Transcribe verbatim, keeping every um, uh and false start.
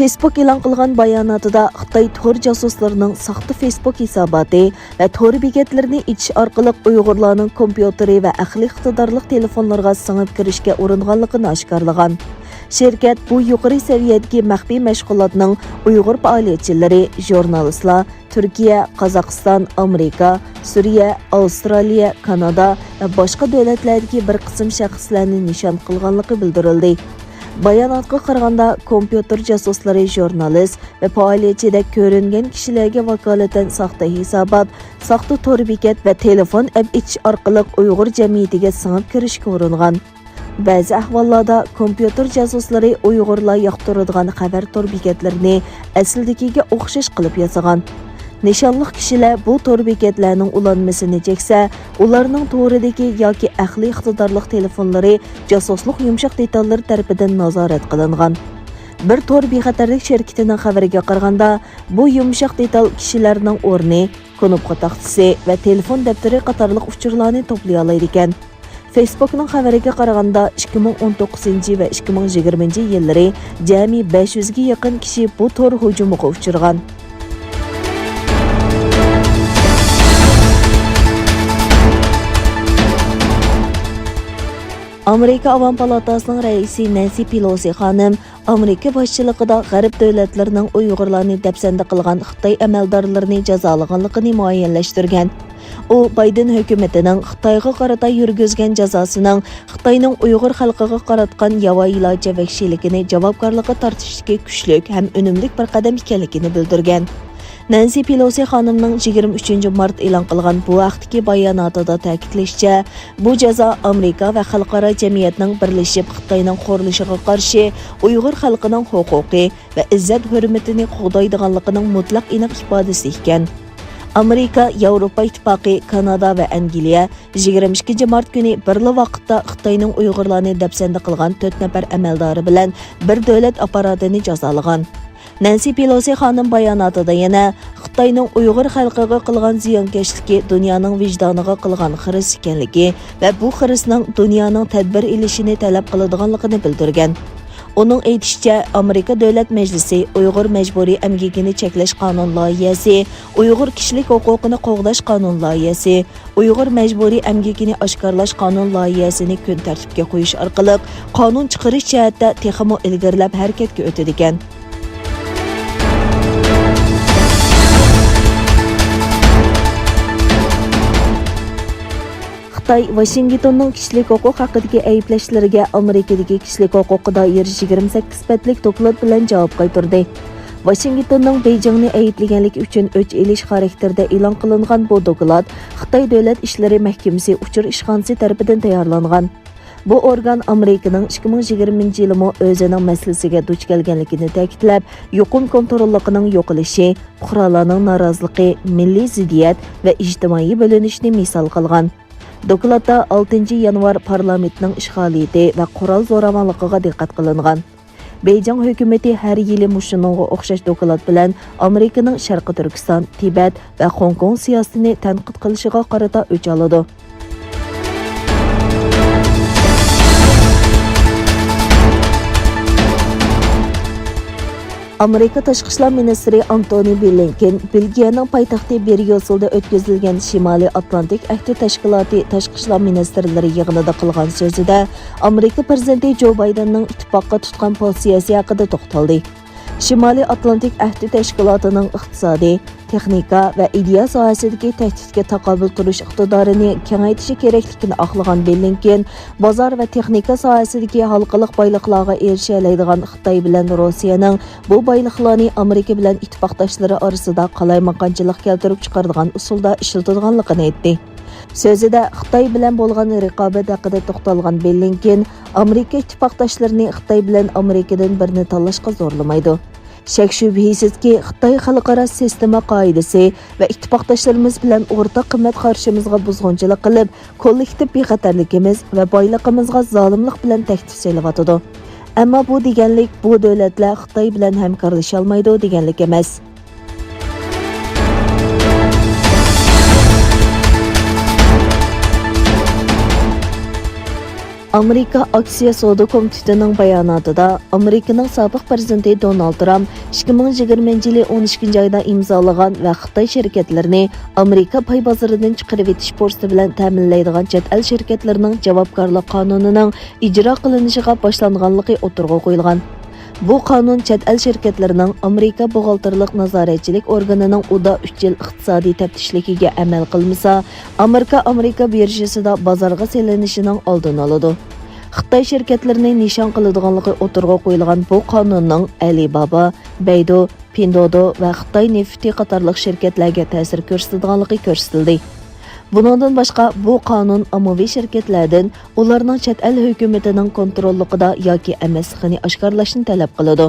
فېيسبۇك ئېلان قىلغان باياناتىدا، خىتاي تور جاسۇسلىرىنىڭ ساختا فېيسبۇك ھېساباتى ۋە تور بېكەتلىرىنى ئېچىش ئارقىلىق ئۇيغۇرلارنىڭ كومپيۇتېرى ۋە ئەقلىي ئىقتىدارلىق تېلېفونلىرىغا سىڭىپ كىرىشكە ئۇرۇنغانلىقىنى ئاشكارىلىغان. شىركەت بۇ يۇقىرى سەۋىيەدىكى مەخپىي مەشغۇلاتنىڭ ئۇيغۇر پائالىيەتچىلىرى، ژۇرنالىستلار، تۈركىيە، قازاقىستان، ئامېرىكا، سۈرىيە، ئاۋسترالىيە، كانادا ۋە باشقا دۆلەتلەردىكى بىر قىسىم شەخسلەرنى نىشان قىلغانلىقى بىلدۈرۈلدى. باياناتقا قارىغاندا، كومپيۇتېر جاسۇسلىرى ژۇرنالىست ۋە پائالىيەتچىدەك كۆرۈنگەن كىشىلەرگە ۋاكالىتەن ساختا ھېسابات، ساختا تور بېكەت ۋە تېلېفون ئەپ ئېچىش ئارقىلىق ئۇيغۇر جەمئىيىتىگە سىڭىپ كىرىشكە ئۇرۇنغان. بەزى ئەھۋاللاردا كومپيۇتېر جاسۇسلىرى ئۇيغۇرلار ياقتۇرىدىغان خەۋەر تور بېكەتلىرىنى ئەسلىدىكىگە ئوخشاش قىلىپ ياسىغان. نىشانلىق كىشىلەر بۇ تور بېكەتلەرنىڭ ئۇلانمىسىنى چەكسە، ئۇلارنىڭ تورىدىكى ياكى ئەقلىي ئىقتىدارلىق تېلېفونلىرى جاسۇسلۇق يۇمشاق دېتاللىرى تەرىپىدىن نازارەت قىلىنغان. بىر تور بىخەتەرلىك شىركىتىنىڭ خەۋىرىگە قارىغاندا، بۇ يۇمشاق دېتال كىشىلەرنىڭ ئورنى، كۇنۇپكا تاختىسى ۋە تېلېفون دەپتىرى قاتارلىق ئۇچۇرلارنى توپلىيالايدىكەن. فېيسبۇكنىڭ خەۋىرىگە قارىغاندا، ئىككى مىڭ ئون توققۇزىنچى ۋە ئىككى مىڭ يىگىرمىنچى يىللىرى جەمئىي بەش يۈزگە يېقىن كىشى بۇ تور ھۇجۇمىغا ئۇچرىغان. ئامېرىكا ئاۋام پالاتاسىنىڭ رەئىسى نەنسى پېلوسى خانىم ئامېرىكا باشچىلىقىدا غەرب دۆلەتلىرىنىڭ ئۇيغۇرلارنى دەپسەندە قىلغان خىتاي ئەمەلدارلىرىنى جازالىغانلىقىنى مۇئەييەنلەشتۈرگەن. ئۇ بايدېن ھۆكۈمىتىنىڭ خىتايغا قارىتا يۈرگۈزگەن جازاسىنىڭ خىتاينىڭ ئۇيغۇر خەلقىگە قاراتقان ياۋايىلارچە ۋەھشىيلىكىنى جاۋابكارلىققا تارتىشتىكى كۈچلۈك ھەم ئۈنۈملۈك بىر قەدەم ئىكەنلىكىنى بىلدۈرگەن. نەنسى پېلوسى خانىمنىڭ يىگىرمە ئۈچىنچى مارت ئېلان قىلغان بۇ ھەقتىكى باياناتىدا تەكىتلىشىچە، بۇ جازا ئامېرىكا ۋە خەلقئارا جەمئىيەتنىڭ بىرلىشىپ خىتاينىڭ خورلىشىغا قارشى ئۇيغۇر خەلقىنىڭ ھوقۇقى ۋە ئىززەت-ھۆرمىتىنى قوغدايدىغانلىقىنىڭ مۇتلەق ئېنىق ئىپادىسى ئىكەن. ئامېرىكا، ياۋروپا ئىتتىپاقى، كانادا ۋە ئەنگلىيە يىگىرمە ئىككىنچى مارت كۈنى بىرلا ۋاقىتتا خىتاينىڭ ئۇيغۇرلارنى دەپسەندە قىلغان تۆت نەپەر ئەمەلدارى بىلەن بىر دۆلەت ئاپپاراتىنى جازالىغان. نەنسى پېلوسى خانىم باياناتىدا يەنە خىتاينىڭ ئۇيغۇر خەلقىگە قىلغان زىيانكەشلىكى دۇنيانىڭ ۋىجدانىغا قىلغان خىرىس ئىكەنلىكى ۋە بۇ خىرىسنىڭ دۇنيانىڭ تەدبىر ئېلىشىنى تەلەپ قىلىدىغانلىقىنى بىلدۈرگەن. ئۇنىڭ ئېيتىشىچە، ئامېرىكا دۆلەت مەجلىسى ئۇيغۇر مەجبۇرىي ئەمگىكىنى چەكلەش قانۇن لايىھەسى، ئۇيغۇر كىشىلىك ھوقۇقىنى قوغداش قانۇن لايىھەسى، ئۇيغۇر مەجبۇرىي ئەمگىكىنى ئاشكارىلاش قانۇن لايىھەسىنى كۈن تەرتىپكە قويۇش ئارقىلىق، قانۇن چىقىرىش جەھەتتە تېخىمۇ ئىلگىرىلەپ ھەرىكەتكە ئۆتىدىكەن. خىتاي ۋاشىنگتوننىڭ كىشىلىك ھوقۇق ھەققىدىكى ئەيىبلەشلىرىگە ئامېرىكىدىكى كىشىلىك ھوقۇققا دائىر يىگىرمە سەككىز بەتلىك دوكلات بىلەن جاۋاب قايتۇردى. ۋاشىنگتوننىڭ بېيجىڭنى ئەيىبلىگەنلىكى ئۈچۈن ئۆچ ئېلىش خاراكتېرىدە ئېلان قىلىنغان بۇ دوكلات خىتاي دۆلەت ئىشلىرى مەھكىمىسى ئۇچۇر ئىشخانىسى تەرىپىدىن تەييارلانغان. بۇ ئورگان ئامېرىكىنىڭ ئىككى مىڭ يىگىرمىنچى يىلىمۇ ئۆزىنىڭ مەسىلىسىگە دۇچ كەلگەنلىكىنى تەكىتلەپ، يۇقۇم كونتروللۇقىنىڭ يوقىلىشى، پۇقرالارنىڭ نارازىلىقى، مىللىي زىددىيەت ۋە ئىجتىمائىي بۆلۈنۈشنى مىسال قىلغان. دوكلاتتا ئالتىنچى يانۋار پارلامېنتنىڭ ئىشغالىيىتى ۋە قورال زوراۋانلىقىغا دىققەت قىلىنغان. بېيجىڭ ھۆكۈمىتى ھەر يىلى مۇشۇنىڭغا ئوخشاش دوكلات بىلەن ئامېرىكىنىڭ شەرقىي تۈركىستان، تىبەت ۋە خوڭكوڭ سىياسىتىنى تەنقىد قىلىشىغا قارىتا ئۆچ ئالىدۇ. ئامېرىكا تاشقى ئىشلار مىنىستىرى ئانتونى بلىنكېن بېلگىيەنىڭ پايتەختى بريۇسسېلدا ئۆتكۈزۈلگەن شىمالىي ئاتلانتىك ئەھدى تەشكىلاتى تاشقى ئىشلار مىنىستىرلىرى يىغىنىدا قىلغان سۆزىدە، ئامېرىكا پىرېزىدېنتى جو بايدېننىڭ ئىتتىپاققا تۇتقان پوزىتسىيەسى ھەققىدە توختالدى. شىمالىي ئاتلانتىك ئەھدى تەشكىلاتىنىڭ ئىقتىسادىي، تېخنىكا ۋە ئىدىيە ساھەسىدىكى تەھدىتكە تاقابىل تۇرۇش ئىقتىدارىنى كېڭەيتىشى كېرەكلىكىنى ئاقلىغان بلىنكېن، بازار ۋە تېخنىكا ساھەسىدىكى ھالقىلىق بايلىقلارغا ئېرىشەلەيدىغان خىتاي بىلەن روسىيەنىڭ بۇ بايلىقلارنى ئامېرىكا بىلەن ئىتتىپاقداشلىرى ئارىسىدا قالايمىقانچىلىق كەلتۈرۈپ چىقارىدىغان ئۇسۇلدا ئىشلىتىدىغانلىقىنى ئېيتتى. سۆزىدە خىتاي بىلەن بولغان رىقابەت ھەققىدە توختالغان بلىنكېن، ئامېرىكا ئىتتىپاقداشلىرىنى خىتاي بىلەن ئامېرىكىدىن بىرنى تاللاشقا زورلىمايدۇ. شەك-شۈبھىسىزكى، خىتاي خەلقئارا سىستېما قائىدىسى ۋە ئىتتىپاقداشلىرىمىز بىلەن ئورتاق قىممەت قارىشىمىزغا بۇزغۇنچىلىق قىلىپ، كوللېكتىپ بىخەتەرلىكىمىز ۋە بايلىقىمىزغا زالىملىق بىلەن تەھدىت سېلىۋاتىدۇ. ئەمما بۇ دېگەنلىك، بۇ دۆلەتلەر خىتاي بىلەن ھەمكارلىشالمايدۇ دېگەنلىك ئەمەس. ئامېرىكا ئاكسىيە سودا كومىتېتىنىڭ باياناتىدا، ئامېرىكىنىڭ سابىق پىرېزىدېنتى دونالد ترامپ ئىككى مىڭ يىگىرمىنچى يىلى ئون ئىككىنچى ئايدا ئىمزالىغان ۋە خىتاي شىركەتلىرىنى ئامېرىكا پاي بازىرىدىن چىقىرىۋېتىش پۇرسىتى بىلەن تەمىنلەيدىغان چەت ئەل شىركەتلىرىنىڭ جاۋابكارلىق قانۇنىنىڭ ئىجرا قىلىنىشىغا باشلانغانلىقى ئوتتۇرىغا قويۇلغان. بۇ قانۇن چەت ئەل شىركەتلىرىنىڭ ئامېرىكا بوغالتىرلىق نازارەتچىلىك ئورگىنىنىڭ ئۇدا ئۈچ يىل ئىقتىسادىي تەپتىشلىكىگە ئەمەل قىلمىسا، ئامېرىكا، ئامېرىكا بىرژىسىدا بازارغا سېلىنىشىنىڭ ئالدىنى ئالىدۇ. خىتاي شىركەتلىرىنى نىشان قىلىدىغانلىقى ئوتتۇرىغا قويۇلغان بۇ قانۇننىڭ ئەلىبابا، بەيدۇ، پىندودو ۋە خىتاي نېفىتى قاتارلىق شىركەتلەرگە تەسىر كۆرسىتىدىغانلىقى كۆرسىتىلدى. بۇنىڭدىن باشقا، بۇ قانۇن ئاممىۋى شىركەتلەردىن ئۇلارنىڭ چەت ئەل ھۆكۈمىتىنىڭ كونتروللۇقىدا ياكى ئەمەسلىكىنى ئاشكارىلاشنى تەلەپ قىلىدۇ.